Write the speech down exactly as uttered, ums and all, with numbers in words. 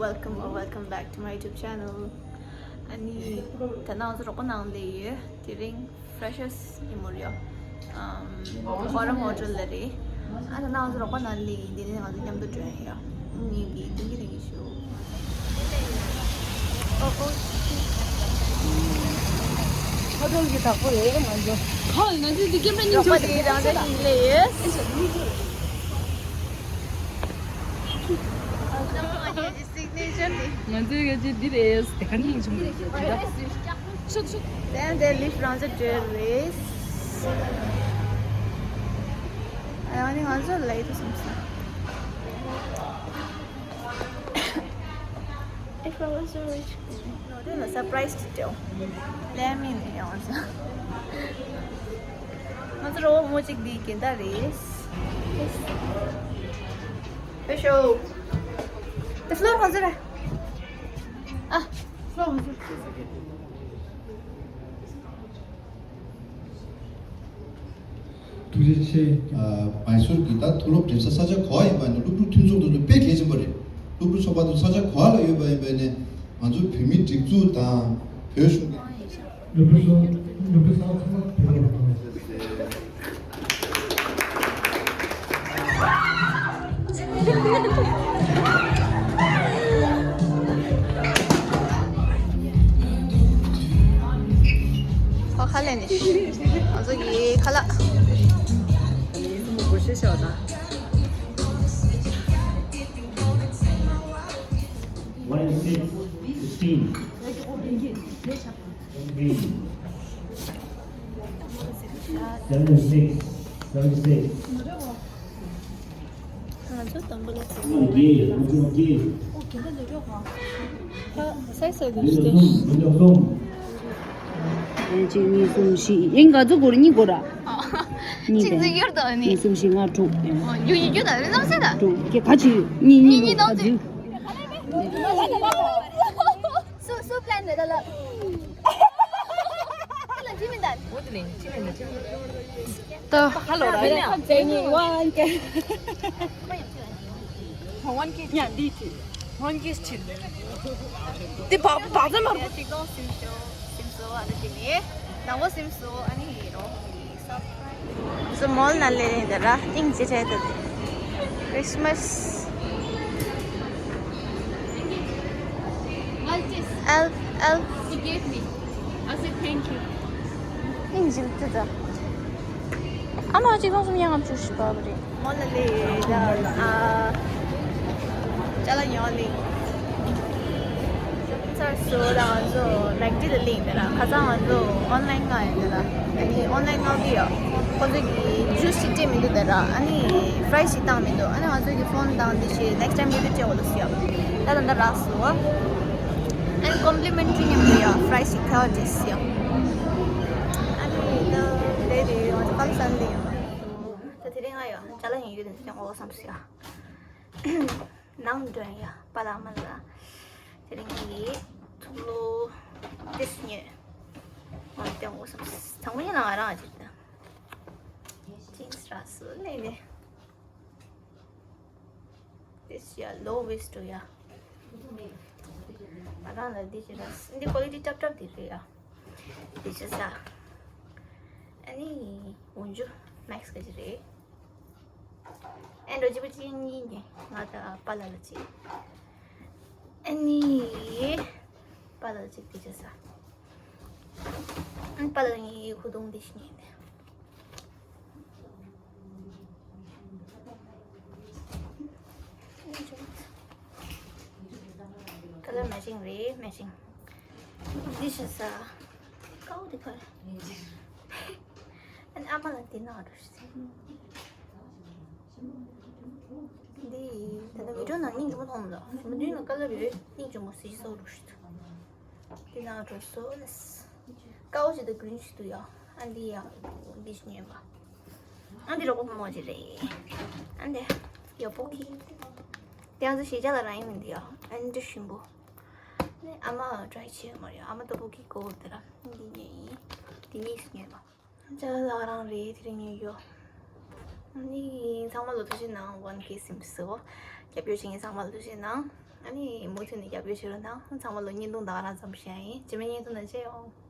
Welcome or welcome back to my YouTube channel. ཨ་ནི་ད་ནང་ང་ཚོ་རོགས་པ་གནང་ལས་ཡོད། དེ་རིང་Freshers ཡིན་མོ་རེད། ཨམ། Forum Hotel ལ་རེད། ཨ་ད་ནང་ང་ཚོ་རོགས་པ་གནང་ལས་ཡིན། དེ་ནས་ང་ཚོ་མཉམ་དུ་འགྲོ་ཡ་ཡོད། ངེད་ཀྱི་དེང་གི་རིང་གི་ཤོ། ཨོ་ཨོ། ཁ་ཐོག་གི་དྭགས་པོ་རེད་ང་ཚོ། ཧོ། ང་ཚོ་འདི་ཀེམ་ར་རྙིང་རོགས་པ་ཆུང་དེ་རང་ཚོ་ཡིན་ལས་ཡོད། Signature དེ། ང་ཚོའི་ག་ཅི་འདི་རེད། དེ་ག་ནས་ཡིན་ཆུང་རེད་ཅི་ད། ཤུག་ཤུག་དེ་འདྲའི་ལིབ་རང་ཚོ་བྲོས་རེད། ཨ་ནི་ང་ཚོ་ལ་ཡིད་དུ་སོང་སོང་། If I was a rich girl. ནོ་དེ་ལ་surprise ཅིག་སྤྲད། ལེ་མིན་ཡོང་ས། ང་ཚོ་རོ་མོ་གཅིག་འདི་གིན་ད་རེད། ཕེ་ཤོ། The floor ང་ཚོ་ར། ཨ། floor ང་ཚོ། ཐུགས་རྗེ་ཆེ། ཨ། མའི་སུར་གྱི་ད་མཐོ་སློབ་འགྲེམས་ས་ས་ཆ་ག་པར་ཡིན་པ་ནས་སློབ་ཕྲུག་མཐུན་ཚོགས་དེ་ཚོ་དཔེ་གལ་ཆེན་པོ་རེད། སློབ་ཕྲུག་ཚོགས་པ་དེ་ཚོ་ས་ཆ་ག་པར་ལ་ཡོད་པ་ཡིན་པ་ནས་ང་ཚོ་བོད་མིའི་སྒྲིག་འཛུགས་དང་བོད་གཞུང་གི། སློབ་ཕྲུག་ཚོགས་སློབ་ཕྲུག་ཚོགས་པ་དེ་ཚོ་ཁ་ལག་ནི། ང་ཚོ་གི་ཁ་ལག One and six, sixteen. Seven and six, seventy-six. ང་ཚོ་དང་པོ་ལ་ཚོགས། ང་ཚོ་དགེ། ང་ཚོ་དགེ། ཨོ་དགེ་འདི་ལ་རོགས་གང་། ད་སའི་སའི་འདི་ལ་གསུམ། འདི་ལ་གསུམ། གཅིག་གཉིས་གསུམ་བཞི། ཡིན་ག་ཚོད་དགོས་རེད། གཉིས་དགོས་ར། གཉིས་གཅིག་དང་ཚོད་ཡོད་དོ་ནི། གཉིས་གསུམ་བཞི་ལྔ་དྲུག་ཨོ་ཡོད་ཡོད་ཡོད་ད་རེད་ལམ་སེ་ད། དྲུག་གི་ག་ཅི་ཡོད། གཉིས་གཉིས་གཉིས་གཉིས་གཏོང་ཚེ། སུ་སུ་པི་ལན་རེད་ད་ལ། ཁ་ལ་ཅི་མིན་ད། འོ་དེ་ལེན་ཅི་མིན་ད་ཅི་མིན། ད་ཧ་ལོ་ར་ཡིན་ན། ཇེ་ནི་ཝན་ཀེ། ཝན་ཀེ་ཡ་འདི་ཅི། ཝན་ཀེ་ཅི། དེ་བག་བག་ཙམ་མ་རུ། ཅིག་ཏོང་སིམ་ཤོ་སིམ་སོ་ཨ་ནི་ཅི་ནི། ནང་བོ་སིམ་སོ་ཨ་ནི་རོ་ཧོ་ཡི་སབ་སོ་མོལ་ནང་ལས་རིང་དེ་ར་ཏིང་ཅི་ཆེ་དེ། Christmas. Elf, elf. She gave me. I said thank you. ཨིན་ཇིལ་ཏི་ད། ཨ་མ་གཅིག་སྟོང་གསུམ་བརྒྱ་ལྔ་བཅུ་ཞེ་པ་རེད། མོ་ལ་ལེ་ད། ཨ། ཅ་ལག་ཉོ་ལེ། ཚར་སོ་ད་ང་ཚོ་མེག་ཌི་ལ་ལེ་ཡིན་ད་ར། ཁ་སང་ང་ཚོ་ཨོན་ལན་ང་ཡིན་ད་ར། ཨ་ནི་ཨོན་ལན་ང་གི་ཡོ། ཁོ་ཚོ་གི་ཇུས་ཅིག་སྤྲད་མི་འདུག་ད་ར། ཨ་ནི་ཕ་རའི་ཞིག་བཏང་མི་འདུག་ཨ་ནི་ང་ཚོ་གི་ཕོན་བཏང་འདི་ཞེས་next time ཡོད་དུ་ཅེ་འོ་ལོ་སི་ཡོ། ད་ད་ད་རག་སོ། And complimentary ཉམས་ལེན་ཡ་fries ཞིག་ཐལ་བ་བྱས་སི་ཡ། ཨ་ནི་ད་རེད་རེད་ང་ཚོ་ཀམ་སན་ལེ་ཡ། ད་དེ་རིང་ང་ཡ་ཅ་ལག་ཡིན་ཡོད་དེ་ཅང་འོ་བསམ་སི་ཡ། ནང་འདྲ་ཡ་པ་ལ་མ་ལ། དེ་རིང་ངའི་ཚོགས་ལོ་ཏིས་ཉོས། ང་ཅང་འོ་བསམ་སི་ཚང་མ་ཡིན་ན་ང་རང་ཨ་ཅིག་ད། ཅིང་སི་ར་སི་ལེ་ནེ། This ཡ་low waist ཡ། ང་རང་ལ་འདི་ཅི་ར། འདི་quality ཏབ་ཏབ་འདི་རེད་ཡ། འདི་ཅི་ས། ཨ་ནི་འོན་ཇུ་མེག་སི་ག་ཅི་རེད། ཨེ་འགྲོ་ཅི་པ་ཅི་གཉིས་ནས་ང་ད་པ་ལ་ལ་ཅི། ཨ་ནི་པ་ལ་ལ་ཅི་འདི་ཅི་ས། ཨ་ནི་པ་ལ་ལ་ངའི་ཧུ་དུང་འདི་ཤི་ཉེ་ནས། Color matching རེད། Matching. འདི་ཤ་ས། ཀའོ་དེ་ཁར། ཨ་ནི་ཨ་མ་ལ་འདི་ན་འགྲོ་ཤི། འདི་ད་ལྟ་video ནང་སྙིང་རྗེ་མོ་མཐོང་མི་འདུག video ནང་color ཡོད། སྙིང་རྗེ་མོ་གཟི་བརྗིད་ཚ་པོ་འགྲོ་ཤི་འདུག་འདི་ནང་འགྲོ་སོང་། ཀའོ་ཅི་དང་གི་རིན་ཅི་འདུག་ཡ། ཨ་འདི་ཡ། འདི་ཞིག་ཉོས་པ། ཨ་འདི་རོགས་པ་མོ་ཅི་རེད། ཨ་འདི་ཡ་པོ་ཁི། དེ་ང་ཚོ་ཞེ་ཆགས་ལ་རང་ཡིན་མི་འདུག་ཡ། ཨ་འདི་ཞིམ་པོ། ནི་ཨ་མ་ཊ་རའི་བྱས་མ་རེད། ཨ་མ་ཏོ་པོ་ཁི་གོ་དེ་ར་འདི་ཉོས་ཡིན། འདི་གཉིས་ཉོས་པ། ཅ་ལག་རང་རེད། དེ་རིང་ཉོས་ཡོད། ཨ་ནི་ཚང་མ་ལ་ཐུགས་རྗེ་གནང་། One K ཟིན་པ་སོ། རྒྱབ་སྐྱོར་བྱེད་མཁན་ཚང་མ་ལ་ཐུགས་རྗེ་གནང་། ཨ་ནི་མུ་མཐུད་ནས་རྒྱབ་སྐྱོར་བྱེད་རོགས་གནང་། ཚང་མ་ལ་བརྙན་ཐུང་ད་ག་རང་ཙམ་བཤད་ཡིན། རྗེས་མའི་བརྙན་ཐུང་ནང་མཇལ་ཡོང་།